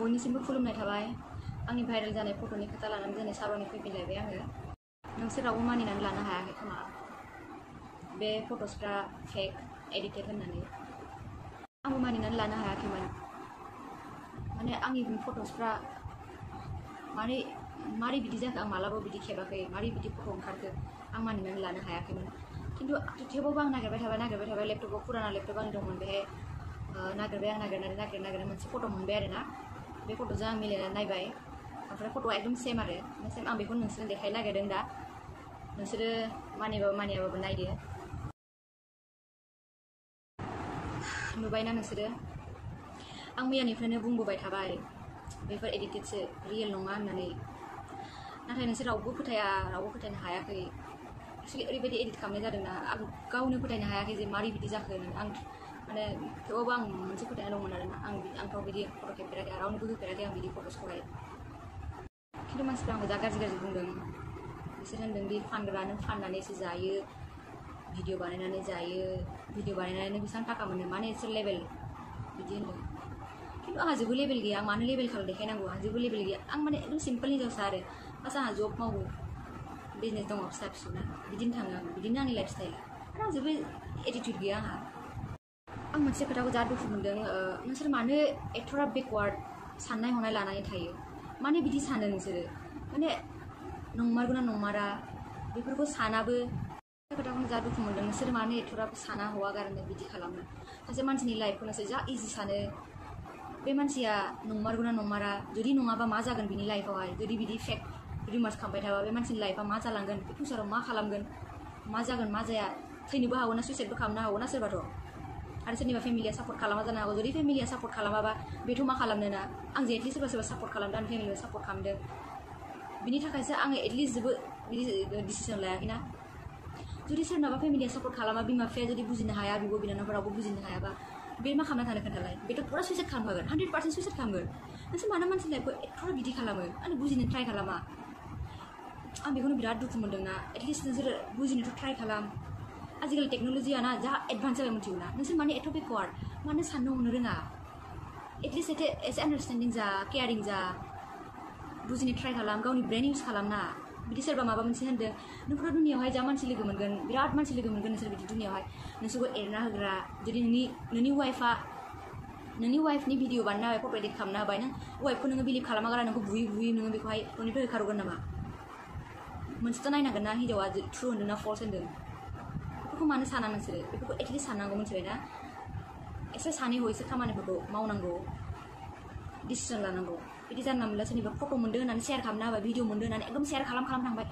बयनिसिमबो खुलुमनाय थाबाय आंनि भाइरेल जानाय फट'नि खोथा लानानै दिनै साबानि फैफिनलायबाय आङो नोंसोर रावबो मानिनानै लानो हायाखै खोमा बे फट'सफ्रा फेक एडिटेड होननानै आंबो मानिनानै लानो हायाखैमोन माने आंनि फट'सफ्रा मारै बिदि जाखो आं मालाबा बिदि खेबाखै मारै बिदि फट' ओंखारखो आं मानिनानै लानो हायाखैमोन खिन्थु थेवबाबो आं नागिरबाय थाबाय लेपटपाव फुराना लेपटप आंनि दंमोन बेहाय नागिरबाय आं नागिरनानै मोनसे फट' मोनबाय आरोना बे फट'जों आं मिलायनानै नायबाय ओमफ्राय फट'आ एकदम सेम आरो सेम आं बेखौ नोंसोरनो देखायनो नागिरदों दा नोंसोरो मानिबाबो मानियाबाबो नायदो नुबायना नोंसोरो आं मैयानिफ्रायनो बुंबोबाय थाबाय बेफोर एडिटेडसो रियेल नङा होननानै नाथाय नोंसोर रावबो फोथायनो हायाखै एक्सुवेलि ओरैबायदि एडिट खालामनाय जादोंना आं गावनो फोथायनो हायाखै जे मारै बिदि जाखो आं माने थेवबाबो आं मोनसे फोथायनाय दंमोन आरोना आंथ' बिदि फट' खेबफेराखै रावनोबो होफेराखै आं बिदि फट'सखौहाय खिन्थु मानसिफ्रा आंखौ जा गाज्रि बुंदों बिसोर होनदों दि फानग्रा नों फाननानैसो जायो भिडिअ बानायनानै जायो भिडिअ बानायनानै बेसेबां थाखा मोनो माने एसे लेभेल बिदि होनदों खिन्थु आंहा जेबो लेभेल गैया आं मानो लेभेलखौ देखायनांगौ आंहा जेबो लेभेल गैया आं माने एकदम सिम्पोल हिनजावसा आरो फार्स्ट आंहा जब मावो बिजनेस दङ फिसा फिसौना बिदिनो थाङो आं बिदिनो आंनि लाइफ स्टाइला आरो आं जेबो एटिटिउड गैया आंहा आं मोनसे खोथाखौ जा दुखु मोनदों नोंसोर मानो एथ'रा बेकवार्ड साननाय हनाय लानानै थायो माने बिदि सानो नोंसोरो माने नंमारगौना नंमारा बेफोरखौ सानाबो खोथाखौनो जा दुखु मोनदों नोंसोर मानो एथ'राबो साना हवा गारनो बिदि खालामो सासे मानसिनि लाइफखौ नोंसोर जा इजि सानो बे मानसिया नंमारगौना नंमारा जुदि नङाबा मा जागोन बिनि लाइफआवहाय जुदि बिदि फेक रिमार्स खालामबाय थाबा बे मानसिनि लाइफआ मा जालांगोन बे फिउचाराव मा खालामगोन मा जागोन मा जाया थैनोबो हागौ ना सुइसाइडबो खालामनो हागौ ना सोरबाथ' आरो सोरनिबा फेमिलिया सापर्ट खालामा जानो हागौ जुदि फेमिलिया सापर्ट खालामाबा बेथ' मा खालामनो ना आं जे एटलिस्ट सोरबा सापर्ट खालामदों आंनि फेमिलिया सापर्ट खालामदों बिनि थाखायसो आङो एटलिस्ट जेबो बिदि डिसिसन लायाखैना जुदि सोरनाबा फेमिलिया सापर्ट खालामा बिमा बिफाया जुदि बुजिनो हाया बिब' बिनानावफोरावबो बुजिनो हायाबा बे मा खालामना थानो खोन्थालाय बेथ' पुरा सुइसाइड खालामखागोन 100% सुइसाइड खालामगोन नोंसोर मानो मानसि लाइफखौ एथ'रा बिदि खालामो आं बुजिनो ट्राइ खालामा आं बेखौनो बिराद दुखु मोनदोंना एटलिस्ट नोंसोर बुजिनोथ' ट्राइ खालाम आजिखालि टेक्न'लजिया ना जा एडभान्स जाबाय मिथिगौ ना नोंसोर माने एथ' बेकवार्ड मानो साननो हनो रोङा एटलिस्ट एसे आन्डारस्टेन्डिं जा केयारिं जा बुजिनो ट्राइ खालाम गावनि ब्रेन इउज खालामना बिदि सोरबा माबा मोनसे होनदों नोंखौथ' दुनियावहाय जा मानसि लोगो मोनगोन बिराद मानसि लोगो मोनगोन नोंसोर बिदि दुनियावहाय नोंसोरखौ एरना होग्रा जुदि नोंनि वाइफनि भिडिअ बानायना होबाय फट' एडिट खालामना होबाय नों वाइफखौ नोङो बिलिभ खालामा गारा नोंखौ बुयै नोङो बेखौहाय न'निफ्राय होखारगोन नामा मोनसेथ' नायनांगोन ना हिन्जावा ट्रु होन्दों ना फल्स होन्दों बेफोरखौ मानो साना नोंसोरो बेफोरखौ एटलिस्ट साननांगौ मिथिबाय ना एसे सानै हयसो खामानिफोरखौ मावनांगौ डिसिसन लानांगौ बिदि जानला मोनला सोरनिबा फट' मोन्दों होननानै शेयार खालामना होबाय भिडिअ मोन्दों होननानै एकदम शेयार खालाम थांबाय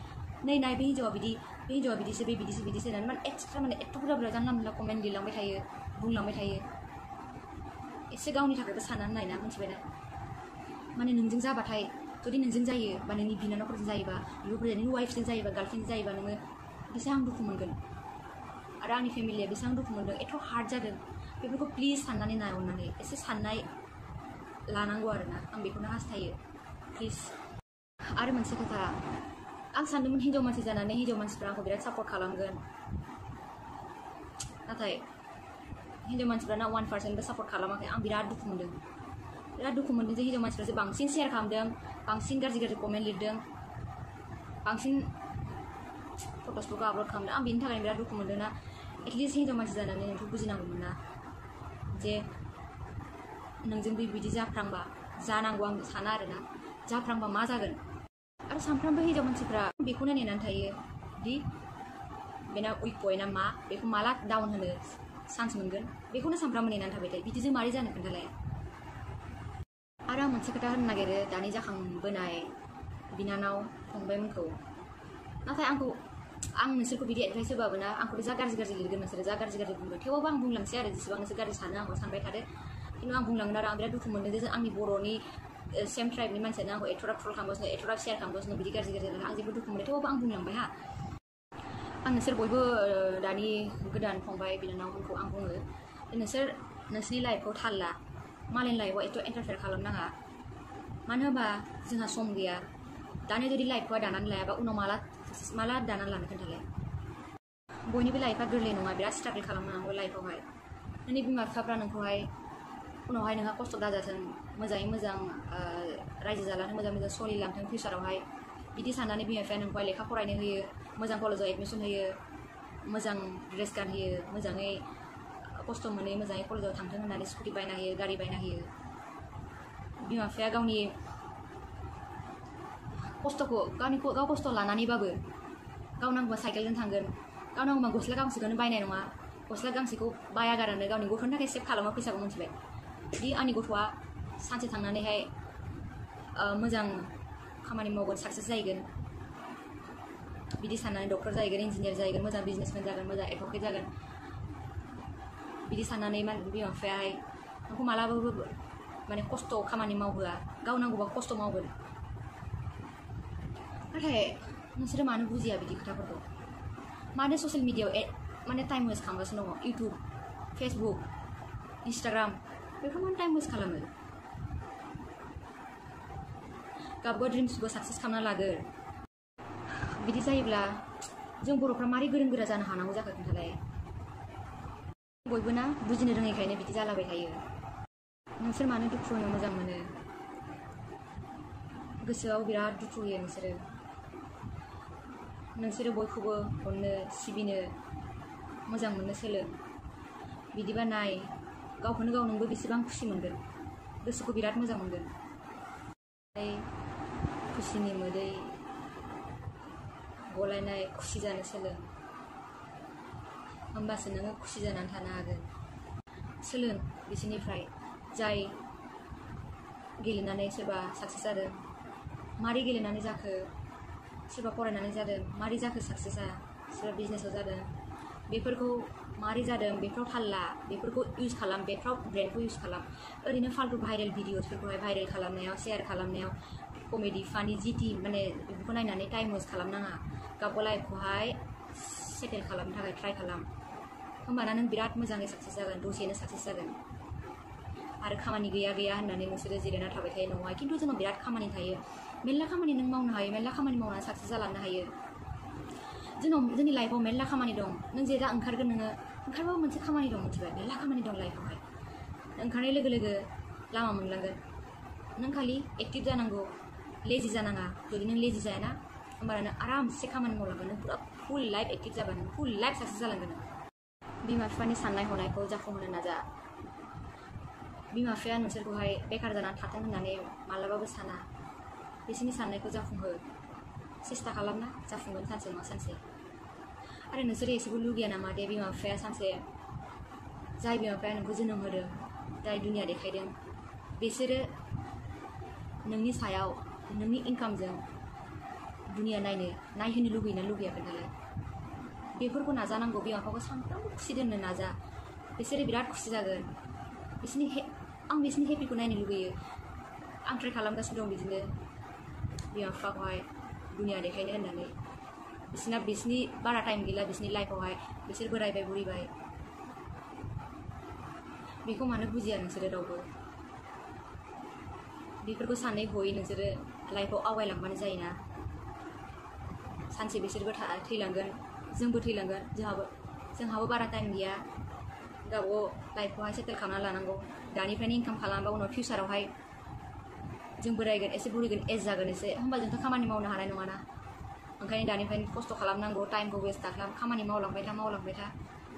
नाय बे हिन्जावा बिदिसो बे बिदिसो होननानै माने एक्सट्रा माने एथ' बुरजा जानला मोनला कमेन्ट लिरलांबाय थायो बुंलांबाय थायो एसे गावनि थाखायबो साननानै नायना मिथिबायना माने नोंजों जाबाथाय जुदि नोंजों जायो बा नोंनि बिनानावफोरजों जायोबा बिब'फोरजों नोंनि वाइफजों जायोबा गार्लफ्रेन्डजों जायोबा नोङो बेसेबां दुखु मोनगोन आरो आंनि फेमिलिया बेसेबां दुखु मोनदों एथ' हार्ड जादों बेफोरखौ प्लिज साननानै नाय अननानै एसे साननाय लानांगौ आरोना आं बेखौनो हास्थायो प्लिज आरो मोनसे खोथा आं सानदोंमोन हिन्जाव मानसि जानानै हिन्जाव मानसिफ्रा आंखौ बिराद सापर्ट खालामगोन नाथाय हिन्जाव मानसिफ्राना 1%बो सापर्ट खालामाखै आं बिराद दुखु मोनदों जे हिन्जाव मानसिफ्रासो बांसिन शेयार खालामदों बांसिन गाज्रि कमेन्ट लिरदों बांसिन फट'सफोरखौ आपल'ड खालामदों आं बेनि थाखायनो बिराद दुखु मोनदों ना एटलिस्ट हिन्जाव मानसि जानानै नोंखौ बुजिनांगौमोन ना जे नोंजों बिदि जाफ्रांबा जानांगौ आं साना आरोना जाफ्रांबा मा जागोन आरो सानफ्रामबो हिन्जाव मानसिफ्रा बेखौनो नेनानै थायो दि बेना उइक पइन्टआ मा बेखौ माला डाउन होनो चान्स मोनगोन बेखौनो सानफ्रामबो नेनानै थाबाय थायो बिदिजों मारै जानो खोन्थालाय आरो आं मोनसे खोथा होननो नागिरो दानि जाखांबोनाय बिनानाव फंबायमोनखौ नाथाय आं नोंसोरखौ बिदि एडभाइस होबाबो ना आंखौथ' जा गाज्रि लिरगोन नोंसोरो जा गाज्रि बुंगोन थेवबाबो आं बुंलांसै आरो जेसेबां नोंसोर गाज्रि सानो आंखौ सानबाय थादो खिन्थु आं बुंलांगोन आरो आं बिराद दुखु मोनदों जे आंनि बर'नि सेम ट्राइबनि मानसियानो आंखौ एथ'राब ट्रल खालामगासिनो एथ'राब शेयार खालामगासिनो बिदि गाज्रि आं जेबो दुखु मोनदों थेवबाबो आं बुंलांबाय हा आं नोंसोर बयबो दानि गोदान फंबाय बिनानावमोनखौ आं बुङो नोंसोर नोंसिनि लाइफखौ थाल ला मालायनि लाइफआव एथ' इन्टारफेयार खालामनाङा मानो होनबा जोंहा सम गैया दानि जुदि लाइफखौ दानानै लायाबा उनाव माला दानानै लानो खोन्थालाय बयनिबो लाइफआ गोरलै नङा बिराद स्ट्रागल खालामनांगौ लाइफआवहाय नोंनि बिमा बिफाफ्रा नोंखौहाय उनावहाय नोंहा खस्थ' दाजाथों मोजाङै मोजां रायजो जालांथों मोजां मोजां सोलिलांथों फिउचारावहाय बिदि साननानै बिमा बिफाया नोंखौहाय लेखा फरायनो होयो मोजां कलेजाव एडमिसन होयो मोजां ड्रेस गानहोयो मोजाङै खस्थ' मोनै मोजाङै कलेजाव थांथों होननानै स्कुटि बायना होयो गारि बायना होयो बिमा बिफाया गावनि खस्थ'खौ गाव खस्थ' लानानैबाबो गाव नांगौबा साइकेलजों थांगोन गाव नांगौबा गस्ला गांसेखौनो बायनाय नङा गस्ला गांसेखौ बायागारानो गावनि गथ'नि थाखाय सेभ खालामो फैसाखौ मिथिबाय दि आंनि गथ'आ सानसे थांनानैहाय मोजां खामानि मावगोन साक्सेस जाहैगोन बिदि साननानै डक्टर जाहैगोन इन्जिनियार जाहैगोन मोजां बिजनेसमेन जागोन मोजां एडभकेट जागोन बिदि साननानै बिमा बिफायाहाय नोंखौ मालाबाबो माने खस्थ' खामानि मावहोआ गाव नांगौबा खस्थ' मावगोन नाथाय नोंसोरो मानो बुजिया बिदि खोथाफोरखौ मानो ससियेल मिडियायाव माने टाइम वेस्ट खालामगासिनो दङ इउटुब फेसबुक इन्स्टाग्राम बेफोर मानो टाइम वेस्ट खालामो गावबा ड्रिम्सखौ साक्सेस खालामना लागोन बिदि जायोब्ला जों बर'फ्रा मारै गोरों गोरा जानो हानांगौ जाखो खोन्थालाय बयबो ना बुजिनो रोङैखायनो बिदि जालाबाय थायो नोंसोर मानो दुखु होनो मोजां मोनो गोसोआव बिराद दुखु होयो नोंसोरो बयखौबो अननो सिबिनो मोजां मोननो सोलों बिदिबा नाय गावखौनो गाव नोंबो बेसेबां खुसि मोनगोन गोसोखौ बिराद मोजां मोनगोन खुसिनि मोदै गलायनाय खुसि जानो सोलों होमबासो नोङो खुसि जानानै थानो हागोन सोलों बिसोरनिफ्राय जाय गेलेनानै सोरबा साक्सेस जादों मारै गेलेनानै जाखो सोरबा फरायनानै जादों मारै जाखो साक्सेसआ सोरबा बिजनेसाव जादों बेफोरखौ मारै जादों बेफोराव थाल ला बेफोरखौ इउज खालाम बेफोराव ब्रेनखौ इउज खालाम ओरैनो फाल्तु भाइरेल भिडिअसफोरखौहाय भाइरेल खालामनायाव शेयार खालामनायाव कमेडि फानि जिटि माने बेफोरखौ नायनानै टाइम वेस्ट खालामनाङा गावखौ लाइफखौहाय सेटेल खालामनो थाखाय ट्राइ खालाम होमबाना नों बिराद मोजाङै साक्सेस जागोन दसेनो साक्सेस जागोन आरो खामानि गैया होननानै नोंसोरो जिरायना थाबाय थायो नङा खिन्थु जोंनाव बिराद खामानि थायो मेरला खामानि नों मावनो हायो मेरला खामानि मावनानै साक्सेस जालांनो हायो जोंनि लाइफआव मेरला खामानि दं नों जे दा ओंखारगोन नोङो ओंखारबाबो मोनसे खामानि दं मिथिबाय मेरला खामानि दं लाइफआवहाय ओंखारनाय लोगो लोगो लामा मोनलांगोन नों खालि एक्टिभ जानांगौ लेजि जानाङा जुदि नों लेजि जायाना होमबाना नों आरामसे खामानि मावलांगोन नों पुरा फुल लाइफ एक्टिभ जागोन फुल लाइफ साक्सेस जालांगोन बिमा बिफानि साननाय हनायखौ जाफुंहोनो नाजा बिमा बिफाया नोंसोरखौहाय बेखार जानानै थाथों होननानै मालाबाबो साना बिसोरनि साननायखौ जाफुंहो सेस्था खालामना जाफुंगोन सानसे नङा सानसे आरो नोंसोरो एसेबो लुगैया नामा दे बिमा बिफाया सानसे जाय बिमा बिफाया नोंखौ जोनोम होदों जाय दुनिया देखायदों बिसोरो नोंनि सायाव नोंनि इनकामजों दुनिया नायहोनो लुगैना लुगैयाखै नालाय बेफोरखौ नाजानांगौ बिमा बिफाखौ सानफ्रामबो खुसि दोननो नाजा बिसोरो बिराद खुसि जागोन आं बिसोरनि हेपिखौ नायनो लुगैयो आं ट्राइ खालामगासिनो दं बिदिनो बिमा बिफाखौहाय दुनिया देखायनो होननानै बिसोरनि बारा टाइम गैला बिसोरनि लाइफआवहाय बिसोर बोरायबाय बुरिबाय बेखौ मानो बुजिया नोंसोरो रावबो बेफोरखौ सानै हयै नोंसोरो लाइफआव आवगायलांबानो जायोना सानसे बिसोरबो थैलांगोन जोंबो थैलांगोन जोंहाबो बारा टाइम गैया गावबागाव लाइफखौहाय सेटेल खालामना लानांगौ दानिफ्रायनो इनकाम खालामबा उनाव फिउचारावहाय जों बोरायगोन एसे बुरिगोन एज जागोन एसे होमबा जोंथ' खामानि मावनो हानाय नङाना ओंखायनो दानिफ्रायनो खस्थ' खालामनांगौ टाइमखौ वेस्ट दाखालाम खामानि मावलांबाय था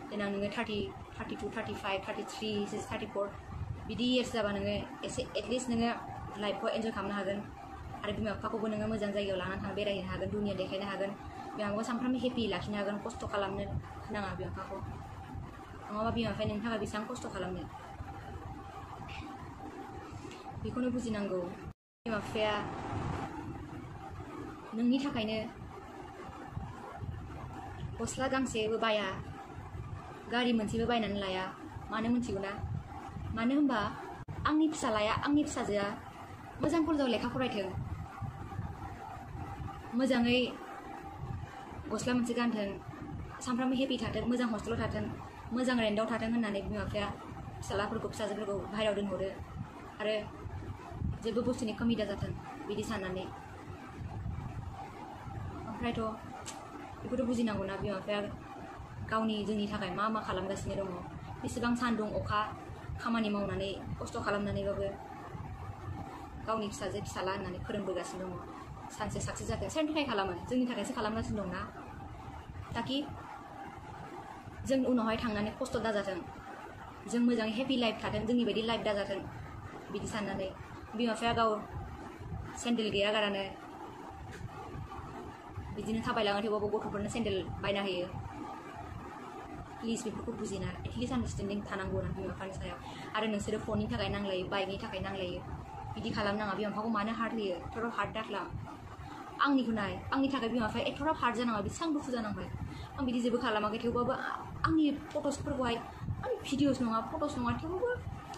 देनां नोङो 32, 35, 33, 34 बिदि इयार्स जाबा नोङो एसे एटलिस्ट नोङो लाइफखौ एन्जय खालामनो हागोन आरो बिमा बिफाखौबो नोङो मोजां जायगायाव लानानै थांनो बेरायहैनो हागोन दुनिया देखायनो हागोन बिमा बिफाखौ सानफ्रामबो हेपि लाखिनो हागोन खस्थ' खालामनो नाङा बिमा बिफाखौ नङाबा बिमा बिफाया नोंनि थाखाय बेसेबां खस्थ' खालामनो बेखौनो बुजिनांगौ बिमा बिफाया नोंनि थाखायनो गस्ला गांसेबो बाया गारि मोनसेबो बायनानै लाया मानो मिथिगौ ना मानो होनबा आंनि फिसालाया आंनि फिसाजोआ मोजां कलेजाव लेखा फरायथों मोजाङै गस्ला मोनसे गानथों सानफ्रामबो हेपि थाथों मोजां हस्टेलाव थाथों मोजां रेन्टआव थाथों होननानै बिमा बिफाया फिसाजोफोरखौ बाहेरायाव दोनहरो आरो जेबो बुस्थुनि खमि दाजाथों बिदि साननानै ओमफ्रायथ' बेखौथ' बुजिनांगौना बिमा बिफाया गावनि जोंनि थाखाय मा खालामगासिनो दङ बेसेबां सान्दुं अखा खामानि मावनानै खस्थ' खालामनानैबाबो गावनि फिसाजो फिसाला होननानै फोरोंबोगासिनो दङ सानसे साक्सेस जागोन सोरनि थाखाय खालामो जोंनि थाखायसो खालामगासिनो दंना ताकि जों उनावहाय थांनानै खस्थ' दाजाथों जों मोजाङै हेपि लाइफ थाथों जोंनि बायदि लाइफ दाजाथों बिदि साननानै बिमा बिफाया गाव सेन्देल गैया गारानो बिदिनो थाबायलाङो थेवबाबो गथ'फोरनो सेन्देल बायना होयो प्लिज बेफोरखौ बुजिना एटलिस्ट आन्डारस्टेन्डिं थानांगौ ना बिमा बिफानि सायाव आरो नोंसोरो फननि थाखाय नांलायो बाइकनि थाखाय नांलायो बिदि खालामनाङा बिमा बिफाखौ मानो हार्ट होयो एथ'राब हार्ट दाख्ला आंनिखौ नाय आंनि थाखाय बिमा बिफाया एथ'राब हार्ट जानाङा बेसेबां दुखु जानांबाय आं बिदि जेबो खालामाखै थेवबाबो आंनि फट'सफोरखौहाय आंनि भिडिअस नङा फट'स नङा थेवबाबो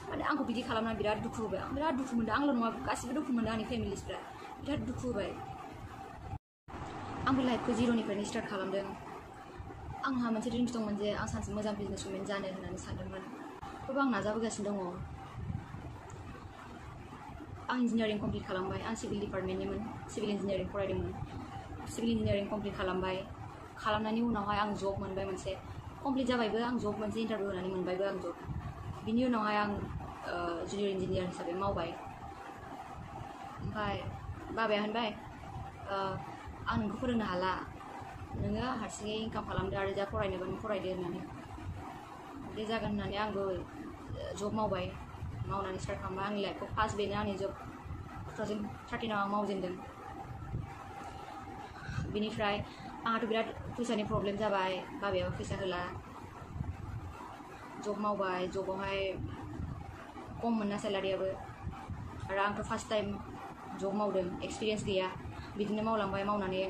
माने आंखौ बिदि खालामनानै बिराद दुखु होबाय आं बिराद दुखु मोनदों आंल' नङा गासिबो दुखु मोनदों आंनि फेमिलिसफ्रा बिराद दुखु होबाय आंबो लाइफखौ जिर'निफ्रायनो स्टार्ट खालामदों आंहा मोनसे ड्रिम्स दंमोन जे आं सानसे मोजां बिजनेसमेन जानो होननानै सानदोंमोन थेवबो आं नाजाबोगासिनो दङ आं इन्जिनियारिं कमप्लिट खालामबाय आं सिभिल डिपार्टमेन्टनिमोन सिभिल इन्जिनियारिं फरायदोंमोन सिभिल इन्जिनियारिं कमप्लिट खालामनायनि उनावहाय आं जब मोनबाय मोनसे कमप्लिट जाबायबो आं जब मोनसे इन्टारभिउ होनानै मोनबायबो आं जब बिनि उनावहाय आं जुनियर इन्जिनियार हिसाबै मावबाय ओमफ्राय बाबाया होनबाय आं नोंखौ फोरोंनो हाला नोङो हारसिङै इनकाम खालामदो आरो जा फरायनोबा नों फरायदो होननानै बे जागोन होननानै आंबो जब मावबाय मावनानै स्टार्ट खालामबाय आंनि लाइफखौ फार्स्ट बेनो आंनि जब 2013 आं मावजेनदों बिनिफ्राय आंहाथ' बिराद फैसानि प्रब्लेम जाबाय बाबायाबो फैसा होला जब मावबाय जबावहाय खम मोनना सेलारियाबो आरो आंथ' फार्स्ट टाइम जब मावदों एक्सपिरियेन्स गैया बिदिनो मावलांबाय मावनानै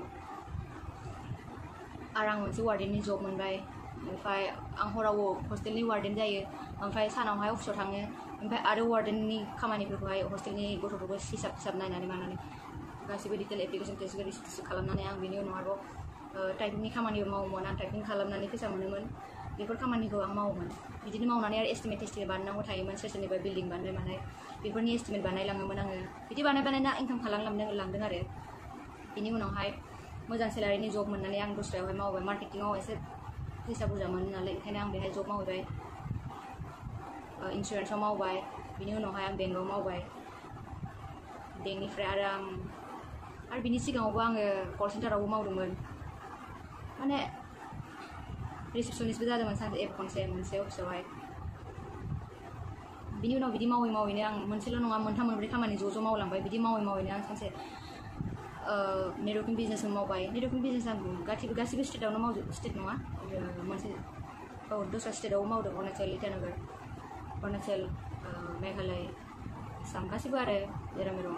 आरो आं मोनसे वार्डेननि जब मोनबाय ओमफ्राय आं हराव हस्टेलनि वार्डेन जायो ओमफ्राय सानावहाय अफिसाव थाङो ओमफ्राय आरो वार्डेननि खामानिफोरखौहाय हस्टेलनि गथ'फोरखौ हिसाब नायनानै मानानै गासिबो डिटेल एप्लिकेसन टेस्ट रिसिप्ट खालामनानै आं बिनि उनाव आरोबाव टाइपिंनि खामानिबो मावोमोन आं टाइपिं खालामनानै फैसा मोनोमोन बेफोर खामानिखौ आं मावोमोन बिदिनो मावनानै आरो एस्टिमेट बानायनांगौ थायोमोन सोरनिबा बिल्डिं बानायनाय मानाय बेफोरनि एस्टिमेट बानायलाङोमोन आङो बिदि बानायना इनकाम खालामलांदों आरो बिनि उनावहाय मोजां सेलारिनि जब मोननानै आं दस्रायावहाय मावबाय मार्केटिंआव एसे फैसा बुरजा मोनो नालाय ओंखायनो आं बेहाय जब मावबाय इन्सुरेन्सआव मावबाय बिनि उनावहाय आं बेंकआव मावबाय बेंकनिफ्राय आरो बिनि सिगाङावबो आङो कल सेन्टारावबो मावदोंमोन माने रिसेपसनिस्टबो जादोंमोन सानसे मोनसे अफिसावहाय बिनि उनाव बिदि मावै मावैनो आं मोनसेल' नङा मोनथाम मोनब्रै खामानि ज' मावलांबाय बिदि मावै मावैनो आं सानसे नेटवर्किं बिजनेसबो मावबाय नेटवर्किं बिजनेस आं गासिबो स्टेटआवनो स्टेट नङा मोनसे दस्रा स्टेटआवबो मावदों अरुणाचल इटानगर अरुणाचल मेघालय आसाम गासिबो आरो जेराव मेराव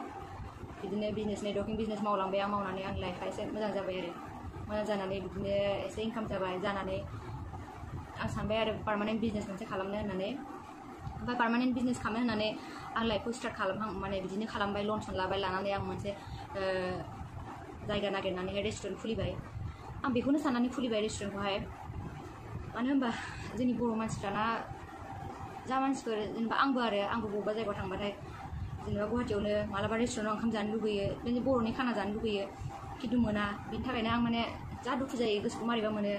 बिदिनो बिजनेस नेटवर्किं बिजनेस मावलांबाय आं मावनानै आंनि लाइफआ एसे मोजां जाबाय आरो मोजां जानानै बिदिनो एसे इनकाम जानानै आं सानबाय आरो पार्मानेन्ट बिजनेस मोनसे खालामनो होननानै ओमफ्राय पार्मानेन्ट बिजनेस खालामनो होननानै आं लाइफखौ स्टार्ट माने बिदिनो खालामबाय लन लाबाय लानानै आं मोनसे जायगा नागिरनानैहाय रेस्टुरेन्ट खुलिबाय आं बेखौनो साननानै खुलिबाय रेस्टुरेन्टखौहाय मानो होनबा जोंनि बर' मानसिफ्राना जा मानसिफोर जेनेबा आंबो बबेबा जायगायाव थांबाथाय जेनेबा गुवाहाटियावनो मालाबा रेस्टुरेन्टाव ओंखाम जानो लुगैयो बिदिनो बर'नि खाना जानो लुगैयो खिन्थु मोना बिनि थाखायनो आं माने जा दुखु जायो गोसोखौ मारैबा मोनो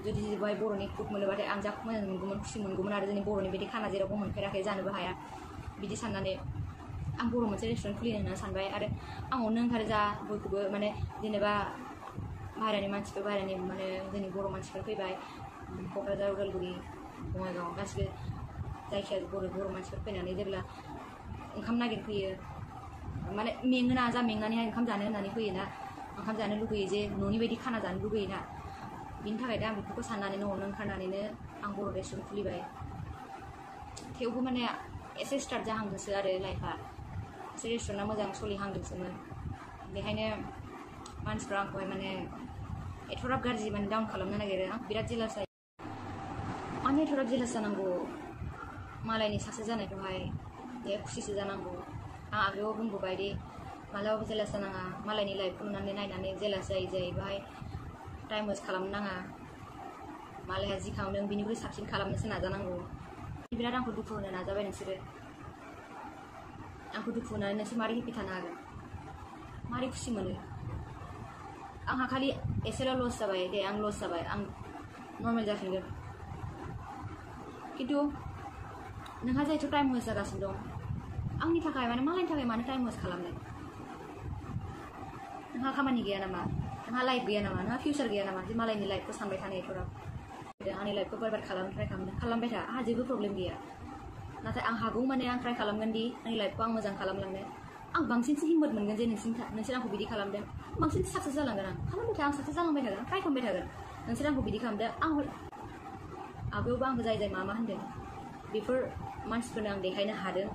जुदि बेवहाय बर'नि फुड मोनोबाथाय आं जा मोजां मोनगौमोन खुसि मोनगौमोन आरो जोंनि बर'नि बिदि खाना जेरावबो मोनफेराखै जानोबो हाया बिदि साननानै आं बर' मोनसे रेस्टुरेन्ट खुलिनो होनना सानबाय आरो आं अननो ओंखारो जा बयखौबो माने जेनेबा बाहेरानि मानसिफोर माने जोंनि बर' मानसिफोर फैबाय क'क्राझार उदालगुरि बङाइगाव गासिबो जायखिया बर' मानसिफोर फैनानै जेब्ला ओंखाम नागिरफैयो माने मेङोना जा मेंनानैहाय ओंखाम जानो होननानै फैयोना ओंखाम जानो लुगैयो जे न'नि बायदि खाना जानो लुगैयोना बिनि थाखायनो आं बेफोरखौ साननानैनो अननो ओंखारनानैनो आं बर' रेस्टुरेन्ट खुलिबाय थेवबो माने एसे स्टार्ट जाहांदोंसो आरो लाइफआ एसे रेस्टुरेन्टआ मोजां सोलिहांदोंसोमोन बेखायनो मानसिफ्रा आंखौहाय माने एथ'राब गाज्रि माने डाउन खालामनो नागिरो आं बिराद जेलास जायो माने एथ'राब जेलास जानांगौ मालायनि साक्सेस जानायखौहाय दे खुसिसो जानांगौ आं आगोलाव बुंबोबाय दि मालाबाबो जेलास जानाङा मालायनि लाइफखौ नुनानै नायनानै जेलास जायै बाहाय टाइम वेस्ट खालामनो नाङा मालाया जि खालामदों बिनिख्रुइ साबसिन खालामनोसो नाजानांगौ बिराद आंखौ दुखु होनो नाजाबाय नोंसोरो आंखौ दुखु होनानै नोंसोर मारै हेपि थानो हागोन मारै खुसि मोनो आंहा खालि एसेल' लस जाबाय दे आं लस जाबाय आं नर्मेल जाफिनगोन खिन्थु नोंहा जायथ' टाइम वेस्ट जागासिनो दं आंनि थाखाय माने मालायनि थाखाय मानो टाइम वेस्ट खालामनो नोंहा खामानि गैया नामा नोंहा लाइफ गैया नामा नोंहा फिउचार गैया नामा जे मालायनि लाइफखौ सानबाय थानाय एथ'राब आंनि लाइफखौ बरबाद खालामनो ट्राइ खालामबाय था आंहा जेबो प्रब्लेम गैया नाथाय आं हागौ माने आं ट्राइ खालामगोन दि आंनि लाइफखौ आं मोजां खालामलांनो आं बांसिनसो हिम्मत मोनगोन जे नोंसोर आंखौ बिदि खालामदों बांसिन साक्सेस जालांगोन आं खालामबाय था आं साक्सेस जालांबाय थागोन ट्राइ खालामबाय थागोन नोंसोर आंखौ बिदि खालामदों आं आगोलावबो आंखौ जाय मा होनदों बेफोर मानसिफोरनो आं देखायनो हादों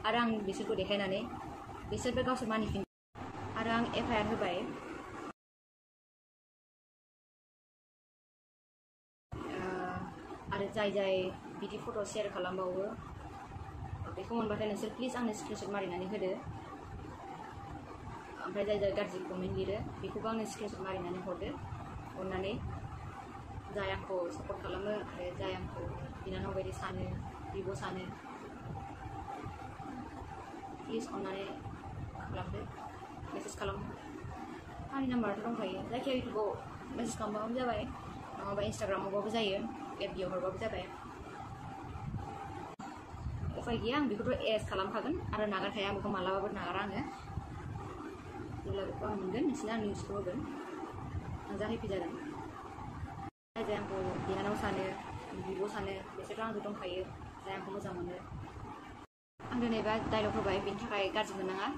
आरो आं बिसोरखौ देखायनानै बिसोरबो गावसोर मानिफिन आरो आं FIR होबाय आरो जाय बिदि फट' शेयार खालामबावो बेखौ मोनबाथाय नोंसोर प्लिज आंनो स्क्रिनशट मारिनानै होदो ओमफ्राय जाय गाज्रि कमेन्ट लिरो बेखौबो आंनो स्क्रिनशट मारिनानै हरदो अननानै जाय आंखौ सापर्ट खालामो आरो जाय आंखौ बिनानाव बायदि सानो बिब' सानो प्लिज अननानै खालामदो मेसेज खालाम आंनि नाम्बाराथ' दंखायो जायखिया इउटुबाव मेसेज खालामबाबो जाबाय नङाबा इन्सटाग्रामावबाबो जायो FB हरबाबो जाबाय उफाय गैया आं बेखौथ' एरेस्ट खालामखागोन आरो नागारखाया आं बेखौ मालाबाबो नागारा आङो जेब्ला बेखौ आं मोनगोन नोंसोरनो आं निउसखौ होगोन आं जा हेपि जागोन जाय आंखौ बिनानाव सानो बिब' सानो बिसोरथ' आंजों दंखायो जाय आंखौ मोजां मोनो आं दिनै बा डायलग होबाय बेनि थाखाय गाज्रि मोननाङा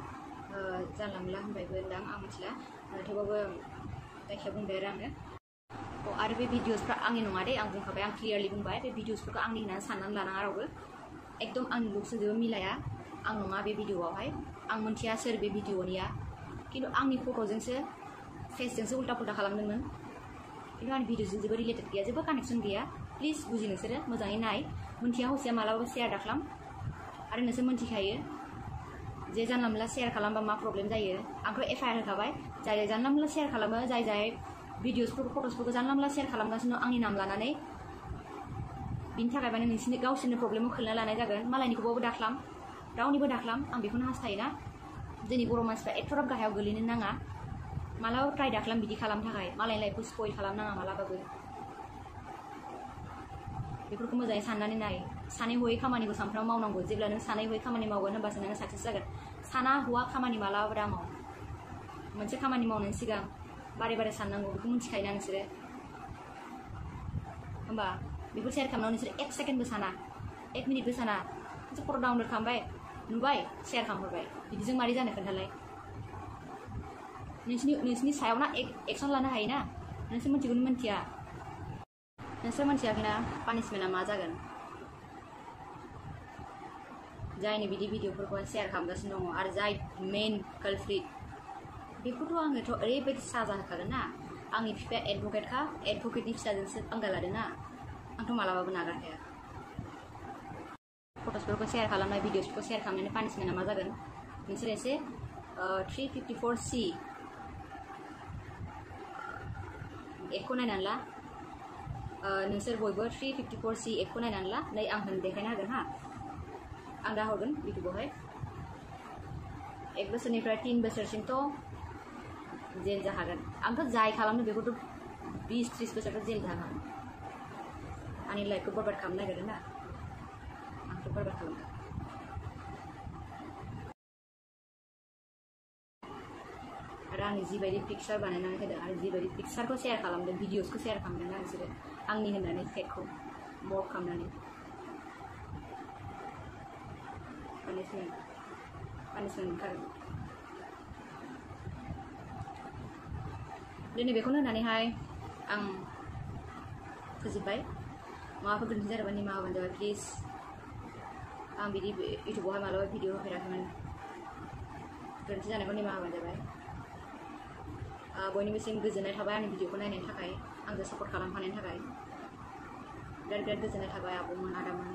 जानला मोनला होनबायबो होनदां आं मिथिला थेवबाबो जायखिया बुंबाय आरो बे भिडिअसफ्रा आंनि नङा दे आं बुंखाबाय आं क्लियारलि बुंबाय बे भिडिअसफोरखौ आंनि होननानै साननानै लानाङा रावबो एकदम आंनि लुक्सजों जेबो मिलाया आं नङा बे भिडिअआवहाय आं मिन्थिया सोर बे भिडिअनिया खिन्थु आंनि फट'जोंसो फेसजोंसो उल्टा पुल्टा खालामदोंमोन खिन्थु आंनि भिडिअजों जेबो रिलेटेड गैया जेबो कानेक्सन गैया प्लिज बुजि नोंसोरो मोजाङै नाय मिन्थिया हसिया मालाबाबो शेयार दाखालाम आरो नोंसोर मिन्थिखायो जे जानला मोनला शेयार खालामबा मा प्रब्लेम जायो आंथ' FIR होखाबाय जाय जानला मोनला शेयार खालामो जाय भिडिअसफोरखौ फट'सफोरखौ जानला मोनला शेयार खालामगासिनो आंनि नाम लानानै बिनि थाखाय माने नोंसोरनि गावसोरनि प्रब्लेमखौ खोलना लानाय जागोन मालायनिखौबाबो दाख्लाम रावनिबो दाख्लाम आं बेखौनो हास्थायोना जोंनि बर' मानसिफ्रा एथ'राब गाहायाव गोलैनो नाङा मालाबाबो ट्राइ दाख्लाम बिदि खालामनो थाखाय मालायनि लाइफखौ स्पइल खालामनाङा मालाबाबो बेफोरखौ मोजाङै साननानै नाय सानै हयै खामानिखौ सानफ्रामबो मावनांगौ जेब्ला नों सानै हयै खामानि मावगोन होनबासो नोङो साक्सेस जागोन साना हौवा खामानि मालाबाबो दा माव मोनसे खामानि मावनायनि सिगां बारे बारे साननांगौ बेखौ मिन्थिखायोना नोंसोरो होमबा बेखौ शेयार खालामनायाव नोंसोर 1 सेकेन्डबो साना 1 मिनिटबो साना मोनसे फट' डाउनलड खालामबाय नुबाय शेयार खालामहरबाय बिदिजों मारै जानो खोन्थालाय नोंसिनि सायाव ना एक्सन लानो हायोना नोंसोर मिन्थिगौनो मिन्थिया नोंसोर मिन्थियाखैना पानिशमेन्टआ मा जागोन जायनि बिदि भिडिअफोरखौ शेयार खालामगासिनो दङ आरो जाय मेन कालप्रिट बेखौथ' आङोथ' ओरैबायदि साजा होखागोन ना आंनि बिफाया एडभकेटखा एडभकेटनि फिसाजोंसो पंगा लादोंना आंथ' मालाबाबो नागारखाया फट'सफोरखौ शेयार खालामनाय भिडिअसफोरखौ शेयार खालामनायनि पानिशमेन्टआ मा जागोन नोंसोर एसे 354C एक्टखौ नायनानै ला नोंसोर बयबो 354C एक्टखौ नायनानै ला नै आं देखायनो हागोन हा आं दा हरगोन इउटुबावहाय 1 बोसोरनिफ्राय 3 बोसोरसिमथ' जेल जाखागोन आंथ' जाय खालामनो बेखौथ' 20-30 बोसोरथ' जेल जाखागोन आंनि लाइफखौ बरबाद खालामनो नागिरदों ना आंथ' बरबाद खालामगोन आरो आंनि जिबायदि पिक्सार बानायनानै होदों आरो जिबायदि पिक्सारखौ शेयार खालामदों भिडिअसखौ शेयार खालामदों ना नोंसोरो आंनि होननानै फेकखौ मर्फ खालामनानै पानिशमेन्ट ओंखारगोन दिनै बेखौनो होननानैहाय आं फोजोबबाय माबाफोर गोरोन्थि जादोंबा निमाहा होबानो जाबाय प्लिज आं बिदि इउटुबावहाय मालाबा भिडिअ होफेराखैमोन गोरोन्थि जानायखौ निमाहा होबानो जाबाय बयनिबोसिम गोजोननाय थाबाय आंनि भिडिअखौ नायनायनि थाखाय आंजों सापर्ट खालामफानायनि थाखाय बिराद गोजोननाय थाबाय आब'मोन आदामोन